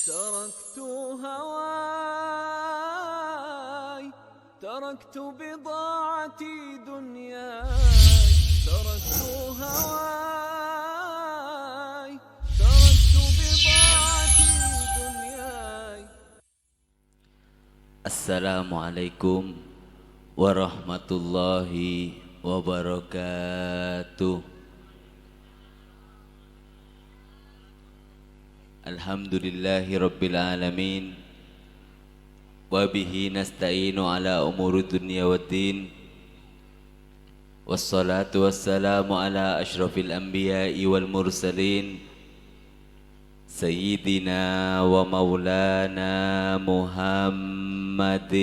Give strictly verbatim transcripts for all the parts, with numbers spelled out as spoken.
تركت هواي، تركت بضاعتي دنياي، تركت هواي، تركت بضاعتي دنياي. السلام عليكم ورحمة الله وبركاته. الحمد لله رب العالمين، وبه نستعين على أمور الدنيا والدين، والصلاة والسلام على أشرف الأنبياء والمرسلين، سيدنا ومولانا محمد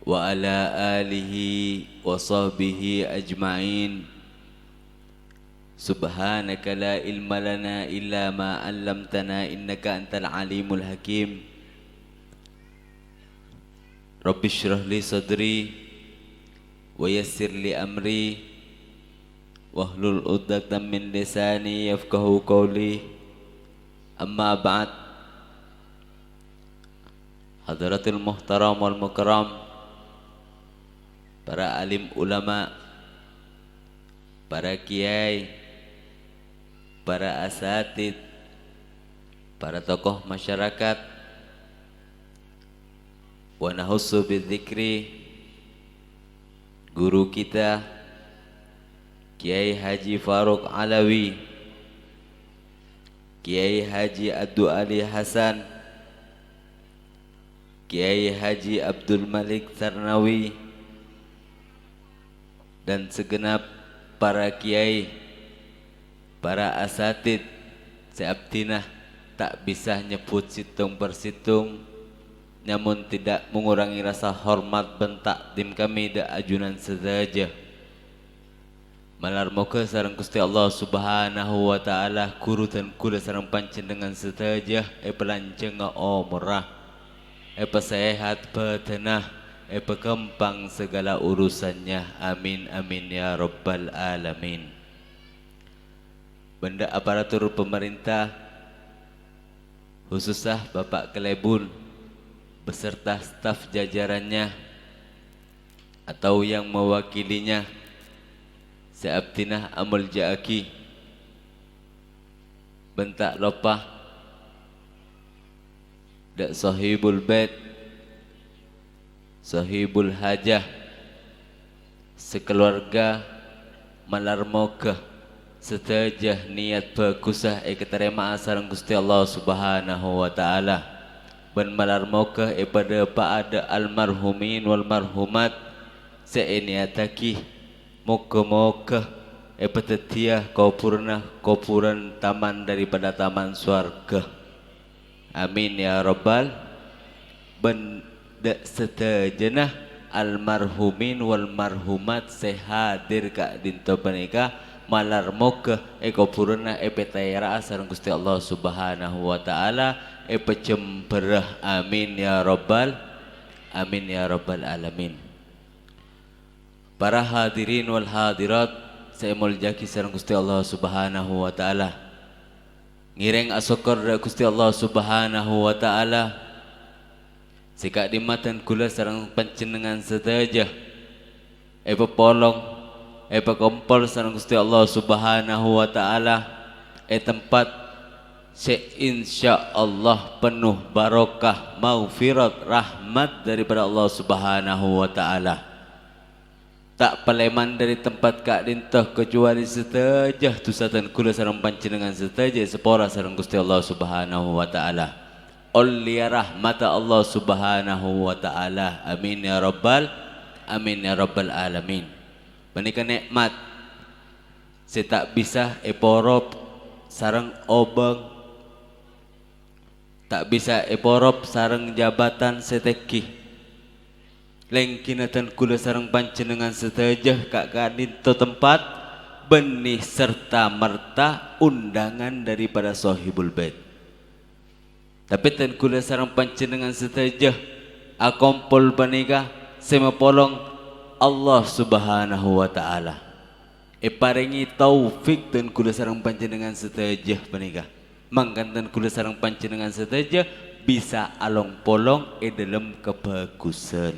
وعلى آله وصحبه أجمعين. سبحانك لا علم لنا إلا ما علمتنا إنك أنت العليم الحكيم. رب اشرح لي صدري ويسر لي أمري واحلل عقدة من لساني يفقهوا قولي. أما بعد. Hadratil muhtaram wal mukarram, para alim ulama, para kiai, para asatid, para tokoh masyarakat, wa nakhussu bidzikri guru kita, Kiai Haji Faruk Alawi, Kiai Haji Abdul Ali Hasan, Kiai Haji Abdul Malik Sarnawi, dan segenap para kiai, para asatid sè abdhina ta' bisa nyebbhut sèttong per sèttong, namon tidak mengurangi rasa hormat bân ta'dhim kami dâ' ajunan sadhâjâ. Malar moghâ sareng Ghustè Allah Subhanahu wa Ta'ala ghuru dân kaulâ sareng panjhennengngan sadhâjâ èpalanjhângnga omorra, èpasèhat bhâdhânna, èpaghâmpang saghâlâ urusannya. Amin, amin, ya rabbal alamin. Bân dâ' aparatur pamarènta, khusussa Bapak Kalèbun beserta staf jajarannya atau yang mewakilinya, sè abdhina amoljâ'aghi. Bân ta' loppa dâ' Sohibul Bait, Sohibul Hajah, sakalowarga, malar moghâ sadhâjâ niyat bhâghussa èkatarèma'a sareng Ghustè Allah Subhanahu wa Ta'ala, bân malar moghâ èpadhâpa'a dâ' almarhumin wal marhumat sè èniyattaghi. Moghâ-moghâ èpadhâddhiyâ kobhurânna kobhurân taman daripada taman sowarghâ. Amin ya rabbal. Bân dâ' sadhâjâna almarhumin wal marhumat sè hadir ka'dinto panèka, malar moghâ è kobhurânna èpatèra'a sareng Ghustè Allah Subhanahu wa Ta'ala, èpajembhârâ. Amin ya rabbal, amin ya rabbal alamin. Para hadirin wal hadirat sè èmoljâ'aghi sareng Ghustè Allah Subhanahu wa Ta'ala. Ngèrèng asokkor dâ' Ghustè Allah Subhanahu wa Ta'ala, sè ka'dimma dân kaulâ sareng panjhennengngan sadhâjâ èpapolong, èpakompol sareng Ghustè Allah Subhanahu wa Ta'ala è tempat sè insyaallah penuh barokah, maghfirat, rahmat daripada Allah Subhanahu wa Ta'ala. Ta' palèman dâri tempat ka'dinto, kajhâbhâna sadhâjâ dhusa dân kaulâ sareng panjhennengngan sadhâjâ èsapora sareng Ghustè Allah Subhanahu wa Ta'ala. Ollèya rahmatta Allah Subhanahu wa Ta'ala. Amin ya rabbal, amin ya rabbal alamin. Panèka nè'mat sè ta' bisa èporop sareng obâng, ta' bisa èporop sareng jabatan sè tèngghi. Lèngghina dân kaulâ sareng panjhennengngan sadhâjâ ka ka'dinto tempat, bânnè serta-merta undangan daripada Sohibul Bait. Tapè dân kaulâ sareng panjhennengngan sadhâjâ akompol panèka sè mapolong Allah Subhanahu wa Ta'ala. Èparèngè taufik dân kaulâ sareng panjhennengngan sadhâjâ panèka. Mangkana dhân kaulâ sareng panjhennengngan sadhâjâ bisa along-polong è dhâlem kabhâghusân.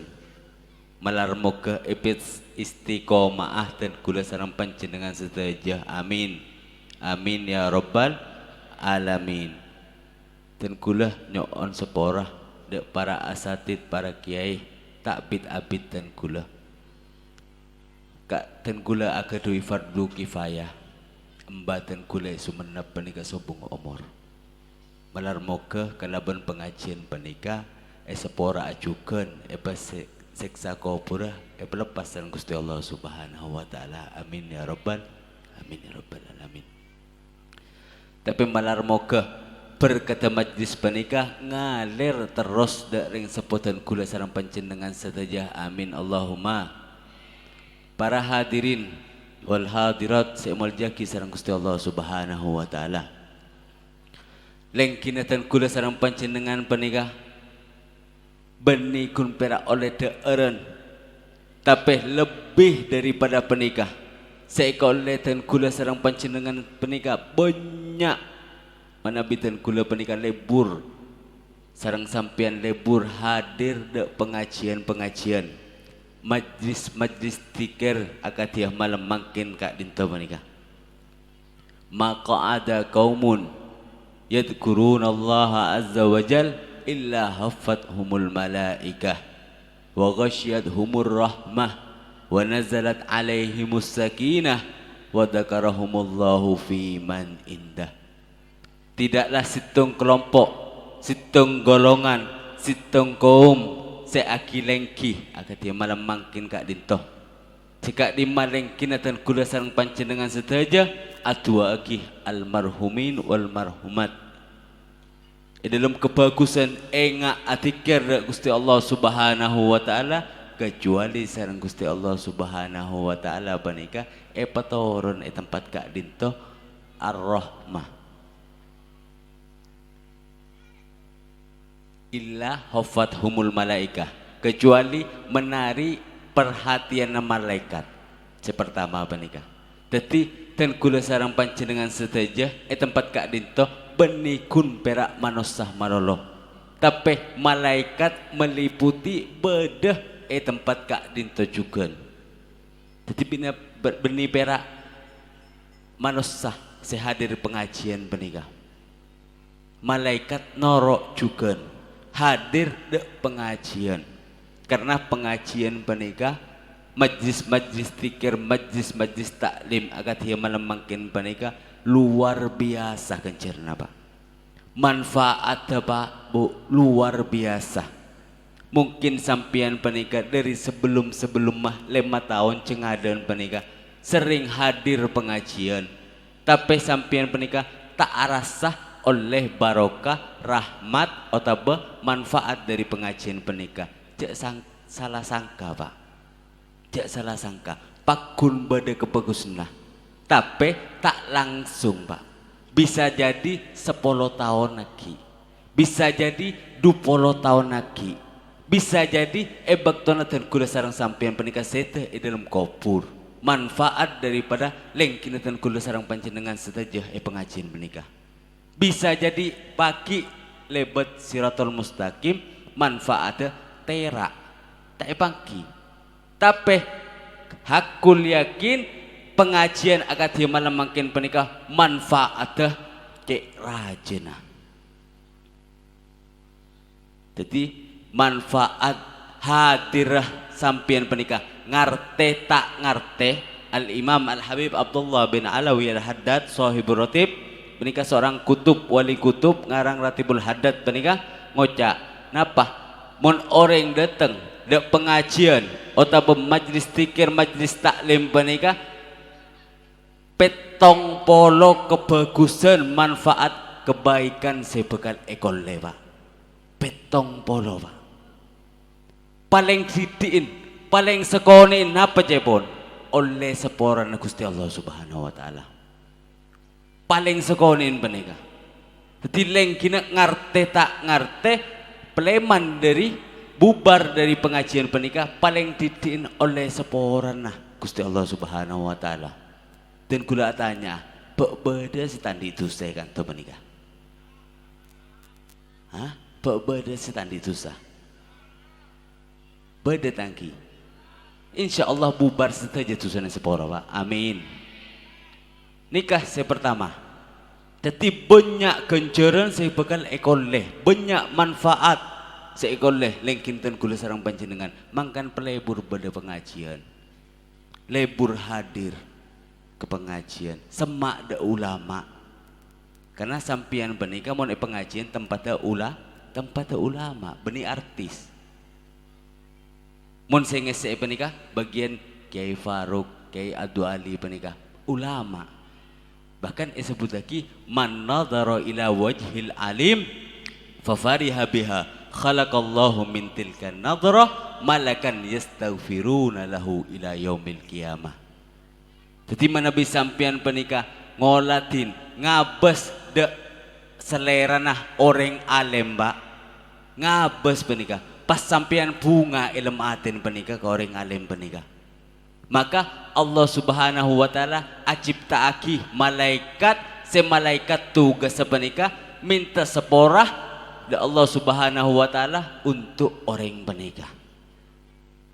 Malar moghâ èpèt istiqomah dhân kaulâ sareng panjhennengngan sadhâjâ. Amin. Amin ya rabbal alamin. Dhân kaulâ nyo'on sapora dhâ' para asatid, para kèyaè, ta' bit-abit dhân kaulâ. Ka-, dhân kaulâ aghâdhuwi fardhu kifayah, emba dhân kaulâ è Songennep panèka sobung omor. Malar moghâ kalabân pangajiyân panèka èsapora'a jhughân, èpasè-, sèksa kobhurrâ, èpaleppas sareng Ghustè Allah Subhanahu wa Ta'ala. Amin ya rabbal, amin ya rabbal alamin. Tapè malar moghâ berkaddhâ majlis panèka ngalèr terros dhâ' rèng seppo dhân kaulâ sareng panjhennengngan sadhâjâ. Amin, Allahumma. Para hadirin wal hadirat sè èmoljâ'aghi sareng Ghustè Allah Subhanahu wa Ta'ala. Lèngghina dhân kaulâ sareng panjhennengngan panèka bânnè ghun pèra' ollè dhâ'ârân, tapè lebbi daripada panèka, sè èkaollè dhân kaulâ sareng panjhennengngan panèka bânnya'. Manabi dhân kaulâ panèka lebur, sareng sampèyan lebur hadir dhâ' pangajiyân-pangajiyân, majlis-majlis dzikir akadhi malem mangkèn ka'dinto panèka. Ma qa'ada qaumun yadzkurunallaha azza wa jal illa haffathumul malaikah wa ghasyiyathumur rahmah wa nazalat alaihimus sakinah wa dzakarahumullahu fi man indah. Tidaklah sèttong kelompok, sèttong golongan, sèttong kaum sè aghi-lèngghi akadhi malem mangkèn ka'dinto. Sè ka'dimma lèngghina dhân kaulâ sareng panjhennengngan sadhâjâ adu'a'aghi almarhumin wal marhumat. È dhâlem kabhâghusân enga' adzikkèr dhâ' Ghustè Allah Subhanahu wa Ta'ala, kajhâbhâli sareng Ghustè Allah Subhanahu wa Ta'ala panèka èpatoron è tempat ka'dinto ar-rahmah. Illa haffathumul malaikah, kajhâbhâli manarè' parhatèyanna malaèkat. Sè partama panèka. Dhâddhi, dhân kaulâ sareng panjhennengngan sadhâjâ è tempat ka'dinto bânnè ghun pèra' manossa malolo. Tapè malaèkat maliputi bâdâ è tempat ka'dinto jhughân. Dhâddhi, bânnè, bâ-, bânnè pèra' manossa sè hadir pangajiyân panèka. Malaèkat noro' jhughân hadir dhâ' pangajiyân. Karna pangajiyân panèka, majlis-majlis dzikir, majlis-majlis ta'lim akadhi malem mangkèn panèka luar biyasa ghânjhârânna, Pak. Manfaatta, Pak, Bu, luar biyasa. Mungkin sampèyan panèka dhâri sabellum-sabellumma lèma taon jhângadhân panèka serrèng hadir pangajiyân. Tapè sampèyan panèka ta' arassa ollè barokah, rahmat, otabâ manfaat dhâri pangajiyân panèka. Jhâ' sang-, sala sangka, Pak. Jhâ' sala sangka. Pagghun bâdâ kabhâghusânna. Tapè ta' langsung, Pak. Bisa jadi sapolo taon aghi'. Bisa jadi dupolo taon aghi'. Bisa jadi è bâktona dhân kaulâ sareng sampèyan panèka sèdhâ è dhâlem kobhur. Manfaat daripada lèngghina dhân kaulâ sareng panjhennengngan sadhâjâ è pangajiyân panèka. Bisa jadi paghi' lèbât Shiratal Mustaqim, manfaatta tèra', ta' èpangghi. Tapè, haqqul yakin, pangajiyân akadhi malem mangkèn panèka manfaatta cè' rajâna. Dhâddhi, manfaat hadirra sampèyan panèka, ngartè ta' ngartè, Al-Imam Al-Habib Abdullah bin Alawi Al-Haddad, Shahibur Ratib, panèka seorang kutub, wali kutub, ngarang Ratibul Haddad panèka ngoca', napa? Mon orèng dâteng dhâ' pangajiyân otabâ majlis dzikir, majlis ta'lim panèka, pèttong polo kabhâghusân manfaat kabaikan sè bhâkal èkollè, Pak. Pèttong polo, Pak. Palèng dhiddhi'in, palèng sakonè'in napa cèpon? Ollè saporana Ghustè Allah Subhanahu wa Ta'ala. Palèng sakonè'in panèka. Dhâddhi, lèngghina ngartè ta' ngartè, palèman dhâri, bubar dhâri pangajiyân panèka, palèng dhiddhi'in ollè saporana Ghustè Allah Subhanahu wa Ta'ala. Dhân kaulâ atanya, bâ' bâdâ sè ta' andi' dhusa è ka'dinto panèka? Hah? Bâ' bâdâ sè ta' andi' dhusa? Bâdâ, ta' ènggi? Insyaallah bubar sadhâjâ dhusana sapora, Pak. Amin. Nèka sè partama. Dhâddhi, bânnya' ghânjhârân sè bhâkal èkollè, bânnya' manfaat sè èkollè lèngghi dhân kaulâ sareng panjhennengngan. Mangkana palebur bâdâ pangajiyân. Lebur hadir ka pangajiyân, semma' dâ' ulama. Karna sampèyan panèka mon è pangajiyân tempatta ula-, tempatta ulama, bânnè artis. Mon sè ngèssè'è panèka bâgiyân Kyai Faruk, Kyai Abdul Ali panèka ulama. Bahkan èsebbhuttaghi, "Man nadhara ila wajhil alim fa fariha biha, khalaqallahu min tilkan nadhrah malakan yastaghfiruna lahu ila yaumil qiyamah." Dhâddhi, manabi sampèyan panèka ngoladhi ngabâs dâ' salèrana orèng alèm, Pak, ngabâs panèka, pas sampèyan bhunga è lem atèna panèka ka orèng alèm panèka. Maka Allah Subhanahu wa Ta'ala acipta'aghi malaèkat, sè malaèkat tugassa panèka mènta sapora dâ' Allah Subhanahu wa Ta'ala untuk orèng panèka.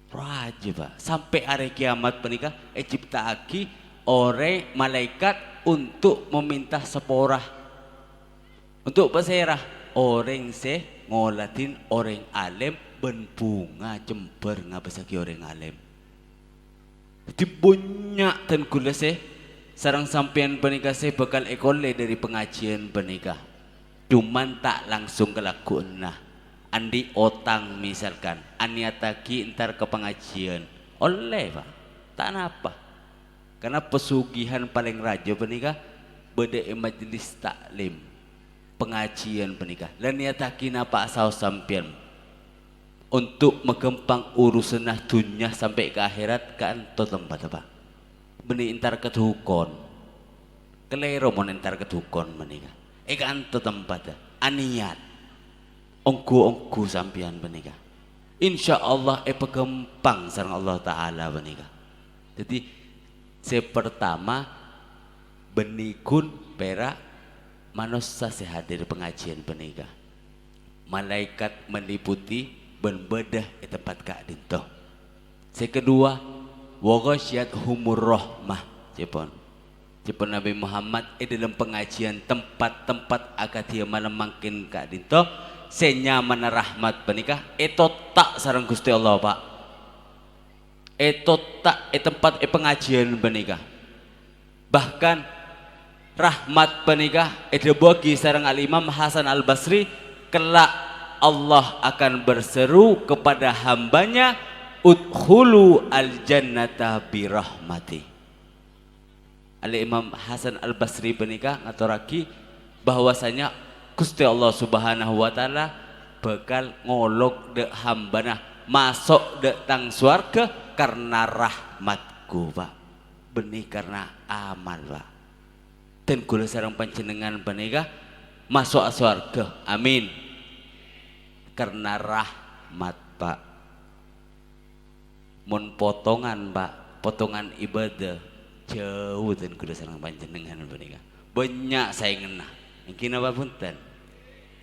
Rajâ, Pak. Sampè' arè kiyamat panèka ècipta'aghi orèng malaèkat untuk mamènta sapora. Untuk pasèra? Orèng sè ngoladhi orèng alèm bân bhunga cembhâr ngabâssaghi orèng alèm. Dhâddhi, bânnya' dhân kaulâ sè sareng sampèyan panèka sè bhâkal èkollè dâri pangajiyân panèka. Cuman ta' langsung kalagguwânna. Andi' otang, misalkan, anèyattaghi entar ka pangajiyân. Ollè, Pak. Ta' napa. Karna pasugihan palèng rajâ panèka bâdâ è majelis taklim. Pangajiyân panèka. La nèyattaghi napa'a saos sampèyan. Untuk maghâmpang urusanna dhunnya sampè' ka akhèrat, ka'anto tempatta, Pak. Bânnè entar ka dhukon. Kalèro mon entar ka dhukon panèka. È ka'anto tempatta. Anèyat. Ongghu-ongghu sampèyan panèka. Insyaallah èpaghâmpang sareng Allah Ta'ala panèka. Dhâddhi, sè partama, bânnè ghun pèra' manossa sè hadir pangajiyân panèka. Malaèkat meliputi bân bâdâ è tempat ka'dinto. Sè kaduwâ, "Wa ghasyiyat humur rahmah," ca'èpon. Ca'èpon Nabi Muhammad, è dâlem pangajiyân tempat-tempat akadhi malem mangkèn ka'dinto, sè nyamana rahmat panèka ètotta' sareng Ghustè Allah, Pak. Ètotta' è tempat è pangajiyân panèka. Bahkan, rahmat panèka èdhâbuwâghi sareng Al-Imam Hasan Al-Basri, "Kelak Allah akan berseru kepada hambanya, 'Udkhulu al-jannata bi rahmati.'" Al-Imam Hasan Al-Basri panèka ngatorraghi bahwasanya Ghustè Allah Subhanahu wa Ta'ala bhâkal ngolok dâ' hambâna maso' dâ' tang sowarghâ karna rahmat-Ghu, Pak. Bânnè karna amal, Pak. Dhân kaulâ sareng panjhennengngan panèka maso'a sowarghâ. Amin. Karna rahmat, Pak. Mon potongan, Pak, potongan ibadah, jhâu dhân kaulâ sareng panjhennengngan panèka. Bânnya' saènganna. Ènggi napa bhunten?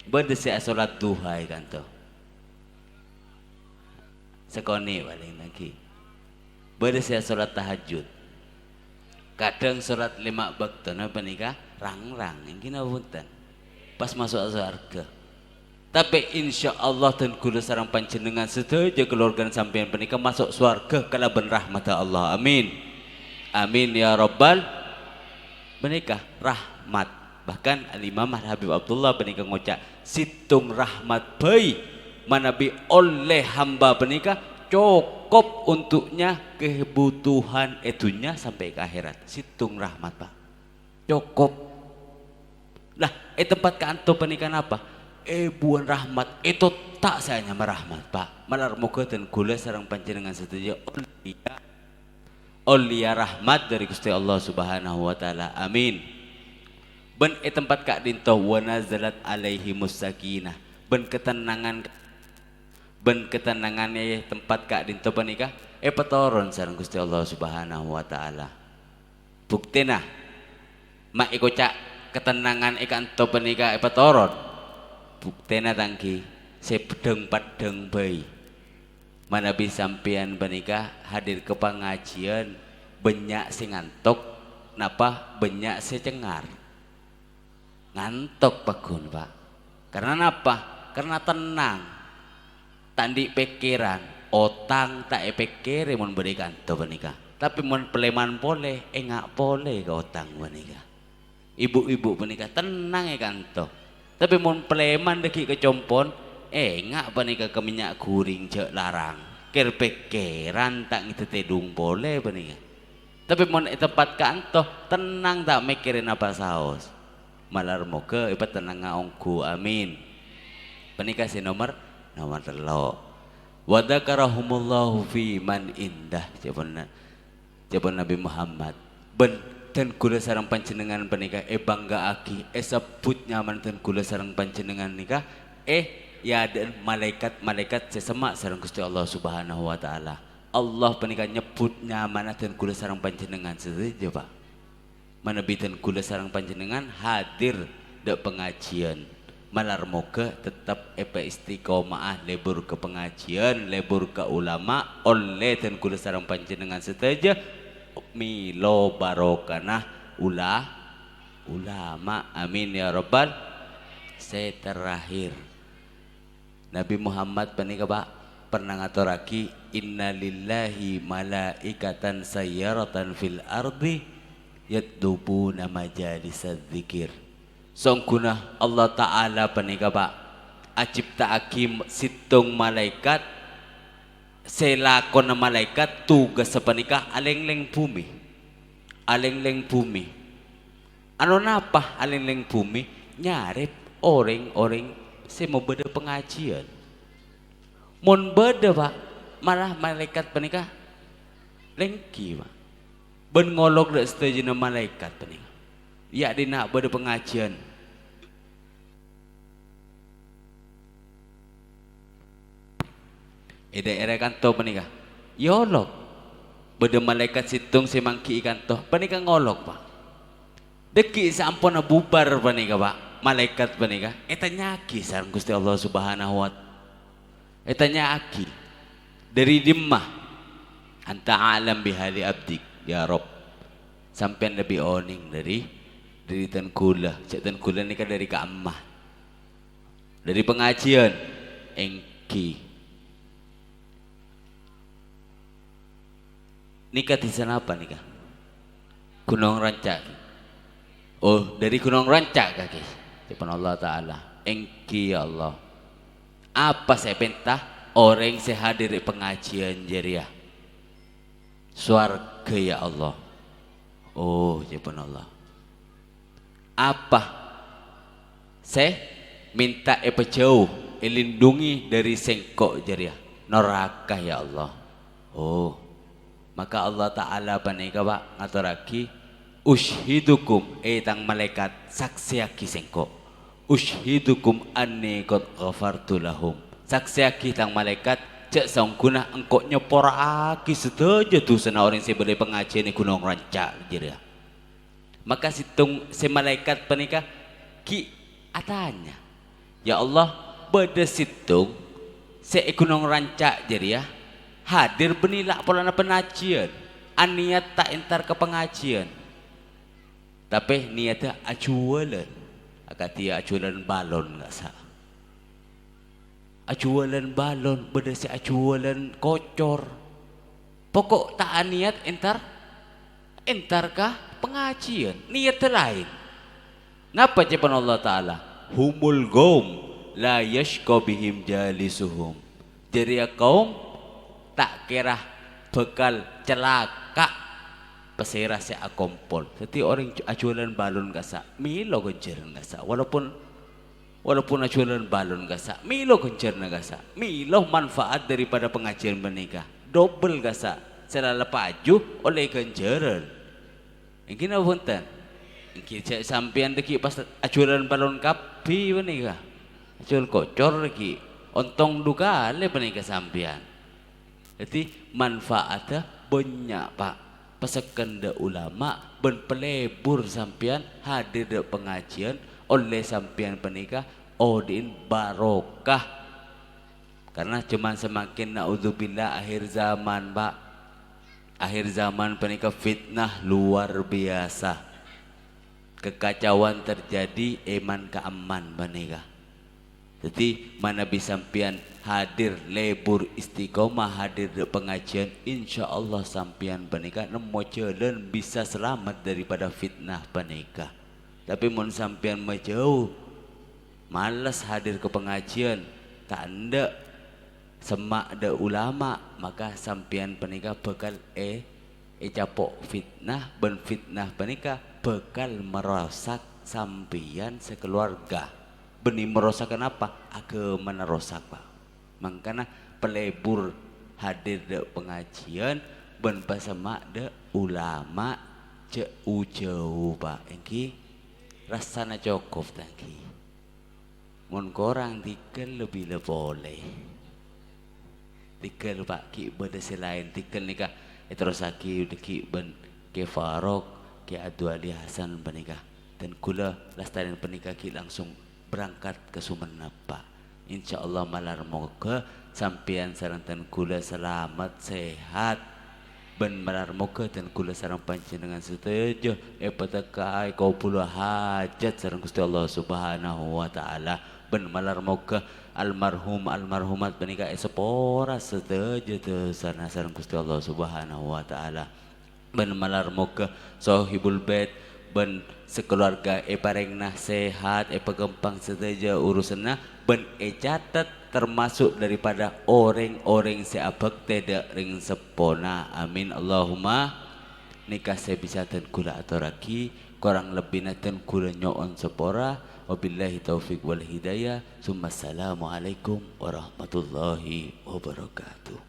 Bâdâ sè asolat duha è ka'anto. Sakonè' palèng ènggi. Bâdâ sè asolat tahajjud. Kadhâng solat lèma' bâktona panèka rang-rang, ènggi napa bhunten? Pas maso'a sowarghâ. Tapè insyaallah dhân kaulâ sareng panjhennengngan sadhâjâ kalowarghâna sampèyan panèka maso' sowarghâ kalabân rahmaddhâ Allah. Amin. Amin ya rabbal. Panèka rahmat. Bahkan Al-Imam Al-Habib Abdullah panèka ngoca', "Sèttong rahmat bhâi manabi ollè hamba panèka cokop untuknya kebutuhan è dhunnya sampè' ka akhèrat." Sèttong rahmat, Pak. Cokop. Lah, è tempat ka'anto panèka napa? Èbuwân rahmat, ètotta' sè anyama rahmat, Pak. Malar moghâ dhân kaulâ sareng panjhennengngan sadhâjâ ollèya, ollèya rahmat dâri Ghustè Allah Subhanahu wa Ta'ala. Amin. Bân è tempat ka'dinto, "Wa nazalat alaihimus sakinah." Bân katennangan, bân katennangan è tempat ka'dinto panèka èpatoron sareng Ghustè Allah Subhanahu wa Ta'ala. Buktèna, ma' èkoca' katennangan è ka'anto panèka èpatoron. Buktèna, tang ghi, sè peddhâng-peddhâng bhâi. Manabi sampèyan panèka hadir ka pangajiân, bânnya' sè ngantok, napa bânnya' sè cengar? Ngantok pagghun, Pak. Karna napa? Karna tennang. Ta' andi' pèkkèran, otang ta' èpèkkèrè mon bâdâ è kanto panèka. Tapè mon palèman polè, enga' polè ka otang panèka. Ibu-ibu panèka tennang è kanto. Tapè mon palèman dâggi' ka compo'na, enga' panèka ka mènnya' ghuring jhâ' larang. Kèr-pèkkèran ta' ngèdhâ tèdung polè panèka. Tapè mon è tempat kanto, tennang ta' mèkkèrè napa saos. Malar moghâ èpatennanga ongghu. Amin. Panèka sè nomer, nomer tello'. "Wa dzakarahumullahu fi man indah," ca'èpon, ca'èpon Nabbhi Muhammad. Bân dân kaulâ sareng panjhennengngan panèka èbângga'aghi, èsebbhut nyamana dân kaulâ sareng panjhennengngan nèka è, è adâ'na malaèkat-malaèkat sè semma' sareng Ghustè Allah Subhanahu wa Ta'ala. Allah panèka nyebbhut nyamana dân kaulâ sareng panjhennengngan sadhâjâ, Pak. Manabi dân kaulâ sareng panjhennengngan hadir dâ' pangajiân, malar moghâ tettep èpaistiqoma'a lebur ka pangajiân, lebur ka ulama, ollè dân kaulâ sareng panjhennengngan sadhâjâ mèlo barokana ula-, ulama. Amin ya rabbal. Sè terakhir. Nabbhi Muhammad panèka, Pak, pernah ngatorraghi, "Inna lillahi malaikatan sayyaratan fil ardi yatlubuna majalisadzikir." Songghuna Allah Ta'ala panèka, Pak, acipta'aghi m-, sèttong malaèkat sè lakona malaèkat tugassa panèka alènglèng bhumè. Alènglèng bhumè. Ano napa alènglèng bhumè? Nyarè orèng-orèng sè mabâdâ pangajiân. Mon bâdâ, Pak, malah malaèkat panèka lèngghi, Pak. Bân ngolok dâ' sadhâjâna malaèkat panèka. È adâ'na bâdâ pangajiân. È daèra kanto panèka, èolok. Bâdâ malaèkat sèttong sè mangghi'i kanto, panèka ngolok, Pak. Dâggi' saamponna bubar panèka, Pak, malaèkat panèka ètanya'aghi sareng Ghustè Allah Subhanahu wa, ètanya'aghi, "Dâri dimma?" "Anta a'lam bihali abdik, ya Rabb." Sampèyan lebbi onèng dâri, dâri dân kaulâ. Jhâ' dân kaulâ nèka dâri ka'imma. Dâri pangajiân, èngghi. Nèka dhisa napa nèka? Ghunong Rancak. Oh, dâri Ghunong Rancak kakè. Ca'èpon Allah Ta'ala. Èngghi, ya Allah. Apa sè èpènta orèng sè hadir è pangajiân jârèya? Sowarghâ, ya Allah. Oh, ca'èpon Allah. Apa sè mènta èpajhâu, èlindhungi dâri sèngko' jârèya? Naraka, ya Allah. Oh. Maka Allah Ta'ala panèka, Pak, ngatorraghi, "Usyhidukum," è tang malaèkat, saksèyaghi sèngko'. "Usyhidukum anni qad ghafartu lahum." Saksèyaghi tang malaèkat, jhâ' saongghuna engko' nyopora'aghi sadhâjâ dhusana orèng sè bâdâ è pangajiân è Ghunong Rancak jârèya. Maka sèttong sè malaèkat panèka ghi' atanya, "Ya Allah, bâdâ sèttong sè è Ghunong Rancak jârèya hadir bânnè la' polana pangajiân, anèyat ta' entar ka pangajiân, tapè nèyaddhâ ajhuwâlân, akadhi ajhuwâlân balon ka'issa'." Ajhuwâlân balon, bâdâ sè ajhuwâlân kocor. Poko' ta' anèyat entar, entar ka pangajiân, nèyaddhâ laèn. Napa ca'èpon Allah Ta'ala? "Humul qaum la yasyqa bihim jalisuhum." Jârèya kaum ta' kèra bhâkal calaka' pasèra sè akompol. Dhâddhi orèng ju-, ajhuwâlân balon ka'issa', mèlo ghânjhârân ka'issa', walaupun Walaupun ajhuwâlân balon ka'issa', mèlo ghânjhârânna ka'issa', mèlo manfaat daripada pangajiân panèka. Dobel ka'issa', sè la leppaju ollè ghânjhârân. Èngghi napa bhunten? Èngghi jhâ' sampèyan dâggi' pas ajhuwâlân balon kabbhi panèka. Ajhuwâl kocor dâggi', ontong du kalè panèka sampèyan. Dhâddhi, manfaatta bânnya', Pak. Pasekken dâ' ulama bân palebur sampèyan hadir dâ' pangajiân, ollè sampèyan panèka odi'in barokah. Karena cuman semakin, naudzubillah, akhir zaman, Pak. Akhir zaman panèka fitnah luar biasa. Kekacauan terjadi è man-ka'emman panèka. Dhâddhi, manabi sampèyan hadir lebur istiqomah, hadir dâ' pangajiân, insyaallah sampèyan panèka nemmo jhâlân bisa salamet daripada fitnah panèka. Tapè mon sampèyan majâu, males hadir ka pangajiân, ta' endâ' semma' dâ' ulama, maka sampèyan panèka bhâkal è-, ècapo' fitnah, bân fitnah panèka bhâkal marosak sampèyan sakalowarga. Bânnè marosak kenapa? Aghâmana rosak, Pak. Mangkana palebur hadir dâ' pangajiân bân pasemma' dâ' ulama, jhâ' u-jâu, Pak. Èngghi rassana cokop, ta' èngghi? Mon korang, tèghâl lebbi la polè. Tèghâl, Pak, ghi' bâdâ sè laèn. Tèghâl nèka èterrossaghi dhâggi' bân Kè Farok, Kè Abdul Wali Hasan panèka. Dân kaulâ lastarèn panèka ghi' langsung berangkat ka Sumenep, Pak. Insyaallah malar moghâ sampèyan sareng dân kaulâ salamet, sehat. Bân malar moghâ dân kaulâ sareng panjhennengngan sadhâjâ èpatekkaè kabulâ hajat sareng Ghustè Allah Subhanahu wa Ta'ala. Bân malar moghâ almarhum, almarhumat panèka èsapora sadhâjâ dhusana sareng Ghustè Allah Subhanahu wa Ta'ala. Bân malar moghâ Sohibul Bait bân sakalowarga èparèngana sehat, èpaghâmpang sadhâjâ urusanna, bân ècatet termasuk daripada orèng-orèng sè abhâktè dâ' rèng seppona. Amin, Allahumma. Nèka sè bisa dân kaulâ atorraghi, korang lebbina dân kaulâ nyo'on sapora. Wabillahi taufiq wal hidayah. Summa assalamualaikum warahmatullahi wabarakatuh.